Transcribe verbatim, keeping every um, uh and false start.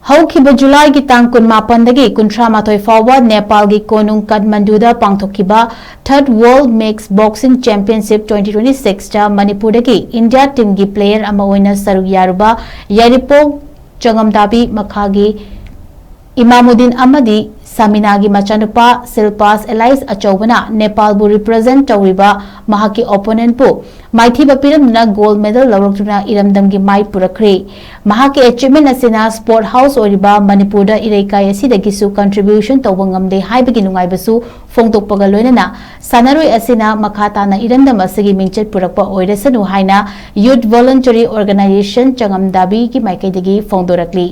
ꯍꯧꯈꯤꯕ ꯖꯨꯂꯥꯏꯒꯤ ꯇꯥꯡ ꯀꯨꯟꯃꯥꯄꯟꯗꯒꯤ ꯀꯨꯟꯊ꯭ꯔꯥ ꯃꯥꯊꯣꯏ ꯐꯥꯎꯕ ꯅꯦꯄꯥꯜꯒꯤ ꯀꯣꯅꯨꯡ ꯀꯥꯊꯃꯟꯗꯨꯗ ꯄꯥꯡꯊꯣꯛꯈꯤꯕ Third World Mixed Boxing Championship twenty twenty-six ꯇ ꯃꯅꯤꯄꯨꯔꯗꯒꯤ ꯏꯟꯗꯤꯌꯥ ꯇꯤꯝꯒꯤ ꯄ꯭ꯂꯦꯌꯔ ꯑꯃ ꯑꯣꯏꯅ ꯁꯔꯨꯛ ꯌꯥꯔꯨꯕ ꯌꯥꯏꯔꯤꯄꯣꯛ ꯆꯉꯝꯗꯥꯕꯤ ꯃꯈꯥꯒꯤ ꯏꯃꯥꯃꯨꯗꯤꯟ ꯑꯃꯗꯤ ꯁꯥꯃꯤꯅꯥꯒꯤ ꯃꯆꯥꯅꯨꯄꯥ ꯁꯤꯜꯄꯥꯁ ꯑꯦꯂꯥꯏꯁ ꯑꯆꯧꯕꯅ ꯅꯦꯄꯥꯜꯕꯨ ꯔꯤꯄ꯭ꯔꯖꯦꯟꯠ ꯇꯧꯔꯤꯕ ꯃꯍꯥꯛꯀꯤ ꯑꯣꯄꯣꯅꯦꯟꯠꯄꯨ ꯃꯥꯏꯊꯤꯕ ꯄꯤꯔꯝꯗꯨꯅ ꯒꯣꯜꯗ ꯃꯦꯗꯜ ꯂꯧꯔꯛꯇꯨꯅ ꯏꯔꯝꯗꯝꯒꯤ ꯃꯥꯏ ꯄꯨꯔꯛꯈ꯭ꯔꯦ꯫ ꯃꯍꯥꯛꯀꯤ ꯑꯦꯆꯤꯚꯃꯦꯟꯠ ꯑꯁꯤꯅ ꯁ꯭ꯄꯣꯔꯠ ꯍꯥꯎꯁ ꯑꯣꯏꯔꯤꯕ ꯃꯅꯤꯄꯨꯔꯗ ꯏꯔꯩꯀꯥꯏ ꯑꯁꯤꯗꯒꯤꯁꯨ ꯀꯟꯇ꯭ꯔꯤꯕ꯭ꯌꯨꯁꯟ ꯇꯧꯕ ꯉꯝꯂꯦ ꯍꯥꯏꯕꯒꯤ ꯅꯨꯡꯉꯥꯏꯕꯁꯨ ꯐꯣꯡꯗꯣꯛꯄꯒ ꯂꯣꯏꯅꯅ ꯁꯥꯟꯅꯔꯣꯏ ꯑꯁꯤꯅ ꯃꯈꯥ ꯇꯥꯅ ꯏꯔꯝꯗꯝ ꯑꯁꯤꯒꯤ ꯃꯤꯡꯆꯠ ꯄꯨꯔꯛꯄ ꯑꯣꯏꯔꯁꯅꯨ ꯍꯥꯏꯅ ꯌꯨꯊ ꯚꯣꯂꯨꯟꯇꯔꯤ ꯑꯣꯔꯒꯅꯥꯏꯖꯦꯁꯟ ꯆꯉꯝꯗꯥꯕꯤꯒꯤ ꯃꯥꯏꯀꯩꯗꯒꯤ ꯐꯣꯡꯗꯣꯔꯛꯂꯤ꯫